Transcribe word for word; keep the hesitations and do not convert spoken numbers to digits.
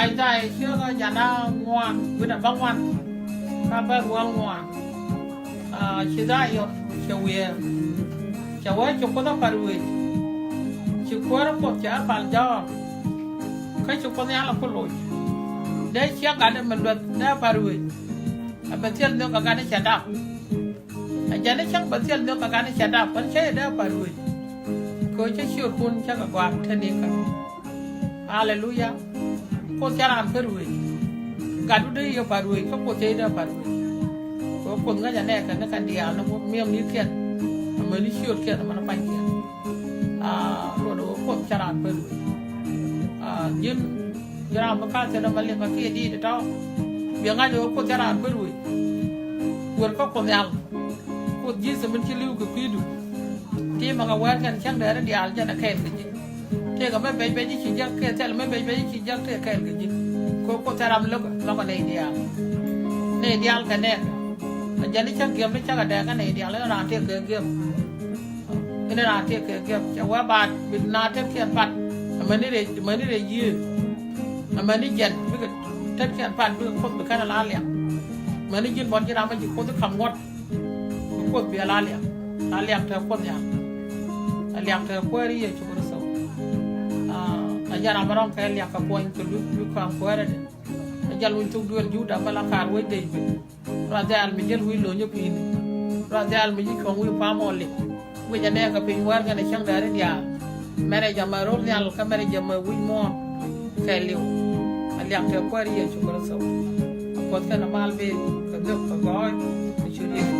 Isaiah ciökä jana ŋuan wi̱dɛ bä ŋuan. Ka bä ruɔl ŋuan. Ci Isaiah cɛ wiee. Cɛ wee ci Kuoth ɛ pa̱t wec. Ci kuäärä Kuoth cɛ ɛ pal jɔɔk. Kä ci Kuoth Nhial ɛ ku loc. Dee ciɛ gatdɛ mi luɛth dee ɛ pa̱t wec. Ɛ bɛ thil nhök kɛ gatdɛ cɛ dap. Ɛ jɛn i̱ cäŋ bɛ thil nhök kɛ gatdɛ cɛ dap, ɣän cä yɛ dee ɛ pa̱t wec. Kɛ ɣöö cä ciötkun cä kɛ gɔaa te nikä. Aleluya. Kuoth cä raan pär wec. Gatdu dee yɛ pa̱t wec kä Kuoth cä yɛ dee pa̱t wec. Kɛ Kuoth ŋäc anɛ kɛ ni kɛn diaal ni miɛm ni̱thkiɛn. Amäni ciötkiɛn amäni pa̱nykiɛn. Aa, luɔt ɣöö Kuoth cä raan pär wec. Aa, ji̱n ji̱n raan mi ka̱n thi̱n ɛmɛ liŋ kɛ kiɛ di̱i̱t tɔ̱. Biɛ ŋa̱c ɣöö Kuoth cä raan pär wec. Wër kä Kuoth Nhial. Kuoth Ji̱thɛ min ci li̱w kɛ kui̱du. Ti mɛ kɛ wɛɛr kɛn cäŋ dɛɛri diaal jɛn ɛ kɛɛl kɛ ji̱. Tëëkɛ mɛ bɛc bɛc i̱ ci jäk kiɛ thɛl mɛ bɛc bɛc i̱ ci jäk tëë kɛɛl kɛ ji̱. Kɛ Kuoth thɛl ram lo̱k lo̱k nɛy diaal. Nɛy diaal kɛ nɛɛk. Ɛ jɛn i̱ cäŋ giɛm ni cäkɛ dɛɛk kä nɛy diaal in raan tëëk kɛ giɛm. In raan tëëk kɛ giɛm cɛ wee baat bi naath tetkiɛn pat. Amäni rɛy amäni rɛy yiëë. Amäni jɛn bikɛ tetkiɛn pat bikɛ Kuoth bi kɛn ala liak. Amäni ji̱n bɔt ji̱ ram mi ci Kuoth i̱ ka̱m ŋuɔ̱t. Bi Kuoth bi ala liak. Ala liak te Kuoth Nhial. Ala liak te Kuäär Yecu Kritho. Aa, a jɛn ram mi rɔ̱ŋ kɛ liak kɛ puɔ̱ny kɛ luth luth kɔaŋ kuäärädɛ. A jɛn luny thok duël Juda mi la kaar wec Dee-bid. Ruath Nhial mi ji̱n wi̱i̱ lo̱nyä pi̱i̱ni. Ruath Nhial mi ji̱ cuɔ̱ŋ wi̱i̱ pam ɔ liŋ. Wec anɛ kɛ piny wäär kɛnɛ cäŋ dääri diaal. Mɛrɛ jɛ mɛ ro̱l nhial kä mɛrɛ jɛ mɛ wi̱c muɔ̱ɔ̱n. Kɛɛliw. A liak tɛ Kuäär Yecu Kritho. A Kuoth kɛnɛ mal ben kɛ dhök kɛ gɔɔy. Kɛ ciöt Yecu